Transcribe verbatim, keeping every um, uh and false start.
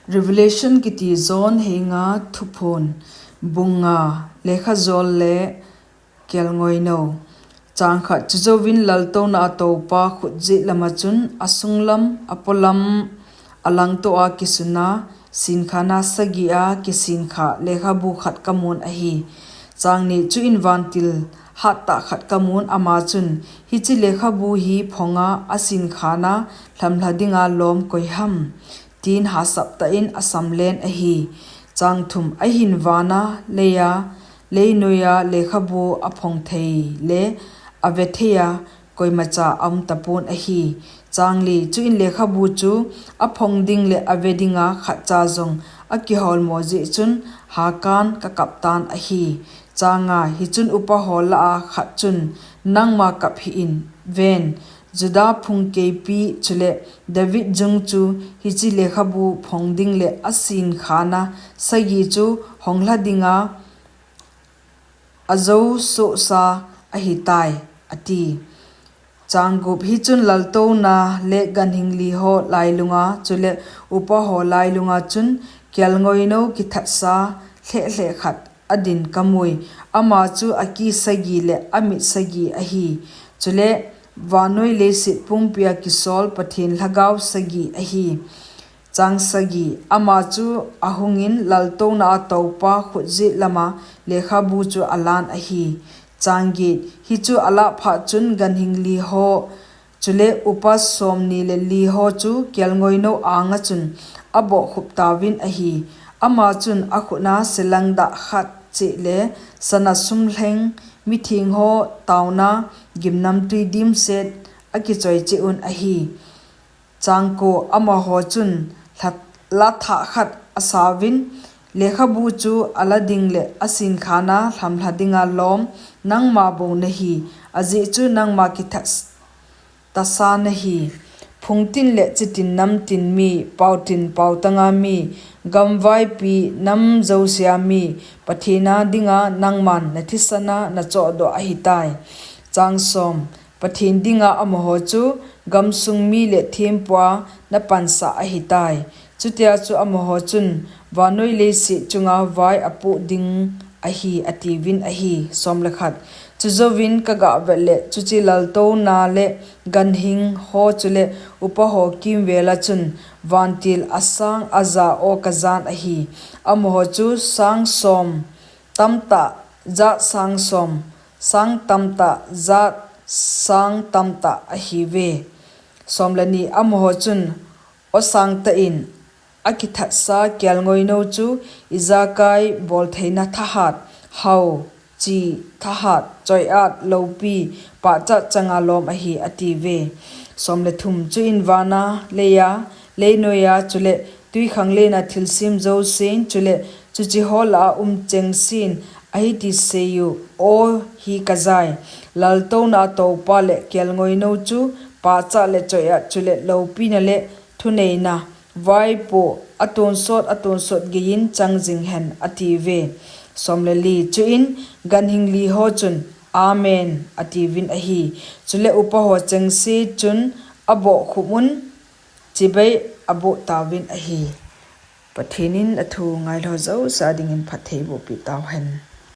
Revelation kiti John henga thuphon, bung nga, lekha jol le kelngoinou. Chang khat. Chujouvin laltouna a toupa khutjet lama chun asunglam, apolam, alangtoa kisuna, sinkhana sagi a kisinkha lekhabu khat kamun ahi. Chang ni. Chuin vantil hattah khat kamun, ama chun, hiche lekhabu hi phonga asinkhana lhamlha dinga lom koi ham, tin hasaptah in asamlen ahi. Chang thum. Ahin vana, leia, leinoia lekhabu aphong thei le ave theia koimacha aum tapon ahi. Chang li. Chuin lekhabu chu aphong ding le ave dinga khatcha jong akiholmo jeh chun hakan kakap tan ahi. Chang nga. Hichun upa ho lah a khat chun, nangma kap hih in, ven, Juda phung keipi chule David jung chu hiche lekhabu phong ding le asinkhana sagi chu honglha dinga ajou sohsa ahitai, ati. Chang gup. Hichun laltouna le ganhing li ho lailunga chule upa ho lailunga chun kelngoinou kithatsa lheh lheh khat adin kamui. Ama chu aki sagi le amit sagi ahi. Chule vannoi leiset pumpia kisol Pathen lhagao sagi ahi. Chang sagi. Ama chu ahungin laltouna a toupa khutjet lama lekhabu chu alan ahi. Chang get. Hichu alah phat chun ganhing li ho chule upa somni le li ho chu kelngoinou anga chun abohkhup tauvin ahi. Ama chun akhutna selangdah khat cheh le sana sumlheng mitheng ho taona gimnamtui dimset akichoi cheh un ahi. Chang ko. Amaho chun lha-, lathah khat asauvin, lekhabu chu ala ding le asinkhana lhamlha dinga lom nangma bou nahi, ajeh chu nangma kithat s-, tasa nahi. Phungtin le chitin namtin mi, pautin pautanga mi, gamvaipi nam jousea mi, Pathen a dinga nangman nathisana nachohdoh ahitai. Chang som. Pathen dinga amaho chu gamsung mi le thempua napansah ahitai. Chutia chu amaho chun vannoi leiset chunga vai apoh ding ahi, atiuvin ahi. Som le khat. Chujouvin kagah vet le chuche laltouna le ganhing ho chule upa ho kimvela chun vantil asang aja o kajan ahi. Amaho chu sang som tamtah, jat sang som, sang tamtah, jat sang tamtah ahiuve. Som le ni. Amaho chun o sangtah in akithatsa kelngoinou chu ijakai boltheina thahat, hao, chi, thahat, choiat, loupi, pachat changa lom ahi, atiuve. Som le thum. Chuin vana, leia, leinoia chule twikhanglen a thilsem jousen chule chuche ho lah a um chengsen ahiti seiyu, o hi kajai, laltouna a toupa le kelngoinou chu pachat le choiat chule loupina le thuneina, vaipoh atonsot atonsot geiyin chang jing hen, atiuve. Som le li. Chuin ganhing li ho chun, Amen, atiuvin ahi. Chule upa ho chengse chun abohkhup un, chibai aboh tauvin ahi. Pathen in athu ngailhou jouse a dingin phatthei bohpeh tauhen.